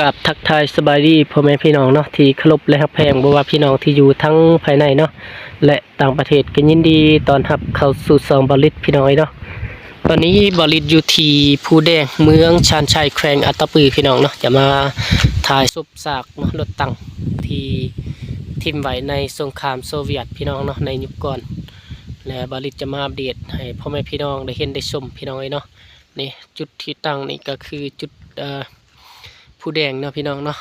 ກາບທັກທາຍສະບາຍດີພໍ່ແມ່ພີ່ນ້ອງເນາະ ທີ່ເຄົາລົບ ແລະ ຮັກແພງ, ບໍ່ວ່າພີ່ນ້ອງທີ່ຢູ່ທັງພາຍໃນເນາະ ແລະ ຕ່າງປະເທດ ກໍຍິນດີຕ້ອນຮັບເຂົ້າສູ່ຊ່ອງບ່າວລິດ ພີ່ນ້ອງເອີຍເນາະ. ຕອນນີ້ບ່າວລິດຢູ່ທີ່ພູແດງ ເມືອງຊານໄຊ ແຂວງອັດຕະປື ພີ່ນ້ອງເນາະ, ຈະມາຖ່າຍສົບຊາກເນາະ ລົດຕັງທີ່ຖິ້ມໄວ້ໃນສົງຄາມໂຊວຽດ ພີ່ນ້ອງເນາະ ໃນຍຸກກ່ອນ, ແລະ ບ່າວລິດຈະມາອັບເດດໃຫ້ພໍ່ແມ່ພີ່ນ້ອງໄດ້ເຫັນໄດ້ຊົມ ພີ່ນ້ອງເອີຍເນາະ. ນີ້ຈຸດທີ່ຕັ້ງນີ້ກໍຄືຈຸດ ເອີ ພູແດງເນາະ ພີ່ນ້ອງເນາະ,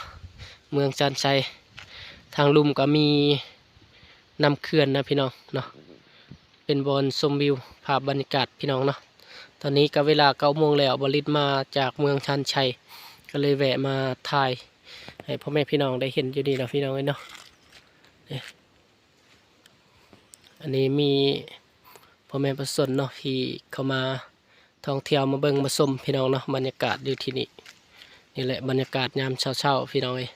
ເມືອງຊານໄຊ. ທາງລຸ່ມກໍມີນ້ຳເຂື່ອນນະ ພີ່ນ້ອງເນາະ, ເປັນບ່ອນຊົມວິວ ພາບບັນຍາກາດ ພີ່ນ້ອງເນາະ. ຕອນນີ້ກໍເວລາເກົ້າໂມງແລ້ວ, ບ່າວລິດມາຈາກເມືອງຊານໄຊ ກໍເລີຍແວະມາຖ່າຍໃຫ້ພໍ່ແມ່ພີ່ນ້ອງໄດ້ເຫັນຢູ່ນີ້ເນາະ ພີ່ນ້ອງເອີຍເນາະ. ອັນນີ້ມີພໍ່ແມ່ປະຊາຊົນເນາະ ທີ່ເຂົ້າມາທ່ອງທ່ຽວ ມາເບິ່ງມາຊົມ ພີ່ນ້ອງເນາະ, ບັນຍາກາດຢູ່ທີ່ນີ້. ນີ້ແຫຼະບັນຍາກາດຍາມເຊົ້າໆ ພີ່ນ້ອງເອີຍ.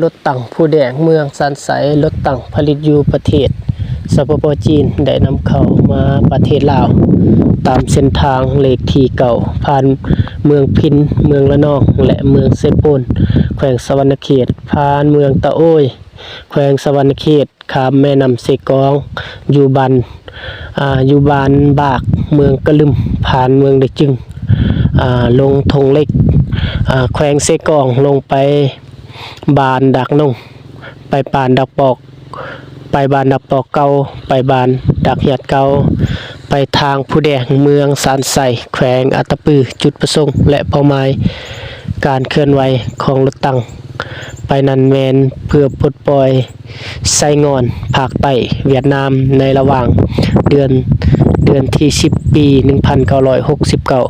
ລົດຕັງພູແດງ ເມືອງຊານໄຊ, ລົດຕັງຜະລິດຢູ່ປະເທດ ສປປ ຈີນ ໄດ້ນຳເຂົ້າມາປະເທດລາວ ຕາມເສັ້ນທາງເລກທີເກົ້າ ຜ່ານເມືອງພິນ, ເມືອງລະນອງ ແລະ ເມືອງເຊໂປນ ແຂວງສະຫວັນນະເຂດ, ຜ່ານເມືອງຕະໂອ້ຍ ແຂວງສະຫວັນນະເຂດ, ຂ້າມແມ່ນ້ຳເຊກອງ ຢູ່ບ້ານ ອ່າ ຢູ່ບ້ານບາກ ເມືອງກະລຶມ, ຜ່ານເມືອງດາຈຶງ ອ່າ ລົງທົ່ງເຫຼັກ ອ່າ ແຂວງເຊກອງ, ລົງໄປບ້ານດາກນົງ, ໄປບ້ານດາກປອກ, ໄປບ້ານດາກປອກເກົ່າ, ໄປບ້ານດາກຫຽດເກົ່າ, ໄປທາງພູແດງ ເມືອງຊານໄຊ ແຂວງອັດຕະປື. ຈຸດປະສົງ ແລະ ເປົ້າໝາຍການເຄື່ອນໄຫວຂອງລົດຕັງໄປນັ້ນແມ່ນເພື່ອປົດປ່ອຍໄຊງ່ອນພາກໃຕ້ຫວຽດນາມ ໃນລະຫວ່າງເດືອນ ເດືອນທີສິບ ປີໜຶ່ງພັນເກົ້າຮ້ອຍຫົກສິບເກົ້າ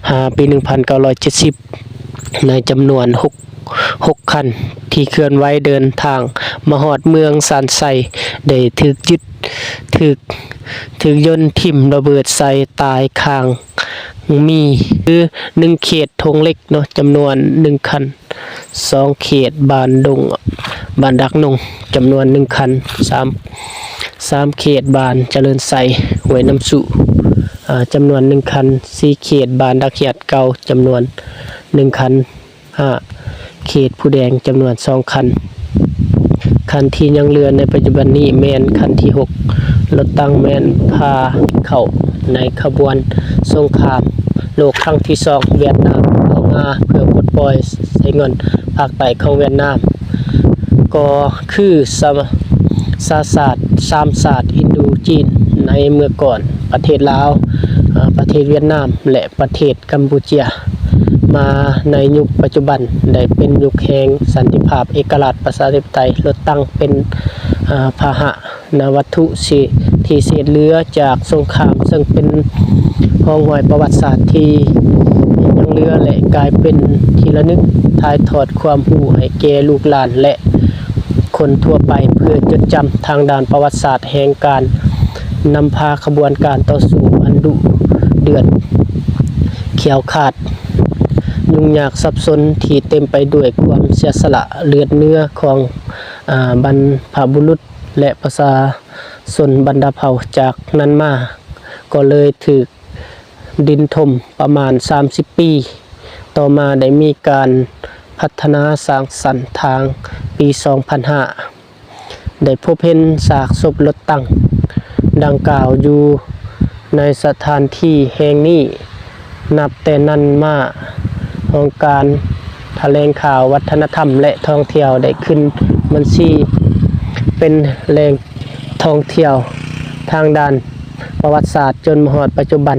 ຫາປີໜຶ່ງພັນເກົ້າຮ້ອຍເຈັດສິບ ໃນຈຳນວນຫົກ ຫົກຄັນ ທີ່ເຄື່ອນໄຫວເດີນທາງມາຮອດເມືອງຊານໄຊ ໄດ້ຖືກຍຶດ ຖືກ ຖືກຍົນຖິ້ມລະເບີດໃສ່ຕາຍຄາງມີ ຄື ໜຶ່ງເຂດທົ່ງເຫຼັກເນາະ ຈຳນວນໜຶ່ງຄັນ, ສອງເຂດບ້ານດົງ ບ້ານດາກນົງ ຈຳນວນໜຶ່ງຄັນ, ສາມ ສາມເຂດບ້ານຈະເລີນໄຊ ຫ້ວຍນ້ຳຊຸ ອາ ຈຳນວນໜຶ່ງຄັນ, ສີ່ເຂດບ້ານດາກຫຽດເກົ່າ ຈຳນວນໜຶ່ງຄັນ, ຫ້າເຂດພູແດງ ຈຳນວນສອງຄັນ. ຄັນທີ່ຍັງເຫຼືອໃນປັດຈຸບັນນີ້ແມ່ນຄັນທີຫົກ. ລົດຕັງແມ່ນພາເຂົ້າໃນຂະບວນສົງຄາມໂລກຄັ້ງທີສອງ ຫວຽດນາມເອົາມາເພື່ອປົດປ່ອຍໄຊງ່ອນພາກໃຕ້ຂອງຫວຽດນາມ ກໍຄືຊາ ຊາຊາດ ສາມຊາດ ອິນດູຈີນ ໃນເມື່ອກ່ອນ ປະເທດລາວ, ອາ ປະເທດຫວຽດນາມ ແລະ ປະເທດກຳປູເຈຍ. ມາໃນຍຸກປັດຈຸບັນ ໄດ້ເປັນຍຸກແຫ່ງສັນຕິພາບ ເອກະລາດ ປະຊາທິປະໄຕ, ລົດຕັງເປັນ ອາ ພາຫະນະວັດຖຸທີ່ເສດເຫຼືອຈາກສົງຄາມ, ເຊິ່ງເປັນຮ່ອງຮອຍປະຫວັດສາດທີ່ຍັງເຫຼືອ ແລະ ກາຍເປັນທີ່ລະນຶກ, ຖ່າຍທອດຄວາມຮູ້ໃຫ້ແກ່ລູກຫຼານ ແລະ ຄົນທົ່ວໄປ ເພື່ອຈົດຈຳທາງດ້ານປະຫວັດສາດແຫ່ງການນຳພາຂະບວນການຕໍ່ສູ້ອັນດຸເດືອດ, ຂຽວຂາດ, ຫຍຸ້ງຍາກສັບສົນ ທີ່ເຕັມໄປດ້ວຍຄວາມເສຍສະຫຼະເລືອດເນື້ອຂອງ ອາ ບັນພະບຸລຸດ ແລະ ປະຊາຊົນບັນດາເຜົ່າ. ຈາກນັ້ນມາກໍເລີຍຖືກດິນຖົມປະມານສາມສິບປີ. ຕໍ່ມາໄດ້ມີການພັດທະນາສ້າງສັນທາງປີສອງພັນຫ້າ ໄດ້ພົບເຫັນຊາກສົບລົດຕັງດັ່ງກ່າວຢູ່ໃນສະຖານທີ່ແຫ່ງນີ້. ນັບແຕ່ນັ້ນມາ, ຫ້ອງການຖະແຫຼງຂ່າວ, ວັດທະນະທຳ ແລະ ທ່ອງທ່ຽວ ໄດ້ຂຶ້ນບັນຊີເປັນແຫຼ່ງທ່ອງທ່ຽວທາງດ້ານປະຫວັດສາດ ຈົນມາຮອດປັດຈຸບັນ.